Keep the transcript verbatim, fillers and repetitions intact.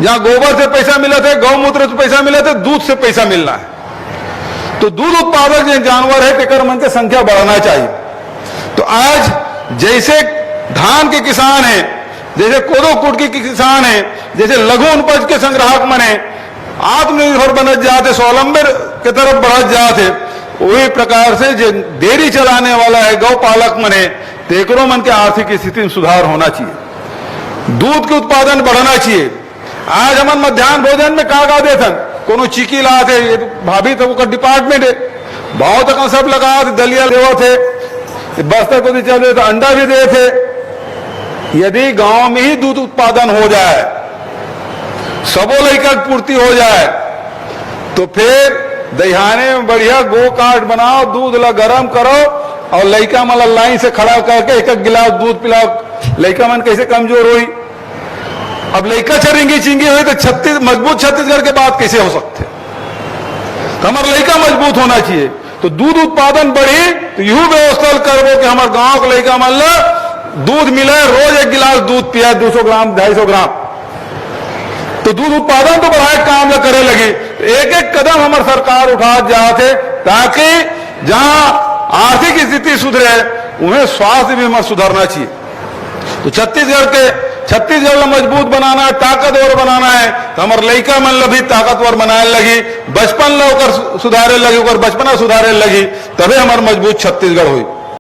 जहाँ गोबर से पैसा मिलत हे, गौमूत्र से पैसा मिलत हे, दूध से पैसा मिलना हे। तो दूध उत्पादक जो जानवर हे, तेकर मन के संख्या बढ़ना चाहिए। तो आज जैसे धान के किसान हे, जैसे कोदो कुटकी के किसान हे, जैसे लघु उपज के संग्राहक मन हे, आत्मनिर्भर बनत जात हे, स्वावलंबन के तरफ बढ़त जात हे, वही प्रकार से जो डेयरी चलाने वाला हे, गौ पालक मन हे, तेकरो मन के आर्थिक स्थिति में सुधार होना चाहिए, दूध के उत्पादन बढ़ना चाहिए। आज हमन मध्यान्ह भोजन में का का देथन? कोनो चिकी लात हे, ये तो भाभी तो ओकर department हे, बहुत अकन सब लगात हे, दलिया देवत हे, बस्तर कोती चल देत हे, अंडा भी देत हे। यदि गांव में ही दूध उत्पादन हो जाए, सबो लइका के पूर्ति हो जाए, तो फिर दहियाने में बढ़िया गो काट बनाओ, दूध ला गरम करो और लइका मन ला लाइन से खड़ा करके एक एक गिलास दूध पिलाओ। लइका मन कैसे कमजोर होई? अब लइका चरिंगी चिंगी होई तो छत्तीस, मजबूत छत्तीसगढ़ के बात कैसे हो सकथे? तो हमर लइका मजबूत होना चाहिए। तो दूध उत्पादन बढ़ी तो यहू व्यवस्था करबो कि हमर गांव के लइका मन ला दूध मिले, रोज एक गिलास दूध पिया, दो सौ ग्राम, ढाई सौ ग्राम। तो दूध उत्पादन तो बढ़ाए काम ला करे लगी। तो एक एक कदम हमर सरकार उठात जात हे, ताकि जहां आर्थिक स्थिति सुधरे, उहें स्वास्थ्य भी हमर सुधरना चाहिए। तो छत्तीसगढ़ के, छत्तीसगढ़ ला मजबूत बनाना हे, ताकतवर बनाना हे, तो हमर लइका मन ला भी ताकतवर बनाए लगी, बचपन ला ओकर सु-, सुधारे लगी, ओकर बचपना सुधारे लगी, तभे हमर मजबूत छत्तीसगढ़ होई।